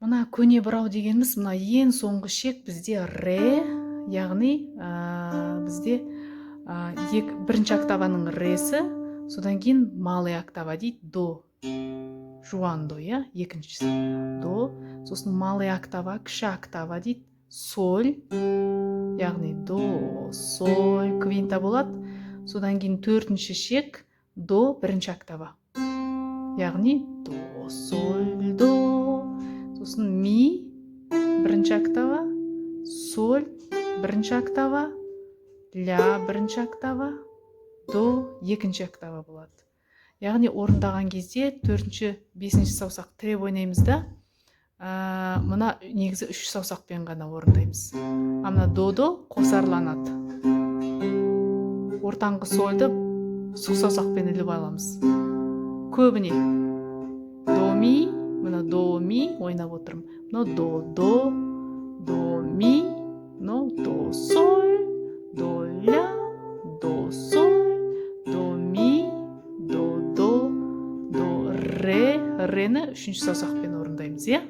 Мына көне бұрау дегеніміз мына ең соңғы шек бізде ре, яғни бізде бірінші октаваның ресі, содан кейін малый октава дейді, до, жуан до, иә, екіншісі до, сосын малый октава, кіші октава дейді, соль, яғни до, соль квинта болады. Содан кейін төртінші шек до, бірінші октава, яғни до, соль, до, сосын ми, бірінші октава, соль, бірінші октава, ля, бірінші октава, до, екінші октава болады. Яғни орындаған кезде төртінші, бесінші саусақ тіреп ойнаймыз да, мына негізі үш саусақпен ғана орындаймыз, а мына до до қосарланады. Ортаңғы сольді сұқ саусақпен іліп аламыз. Көбіне до, ми, мына до, ми ойнап отырмын, мынау до, до, до, ми, мынау до, соль, до, ля, до, соль, до, ми, до, до, до, ре. Рені үшінші саусақпен орындаймыз, иә.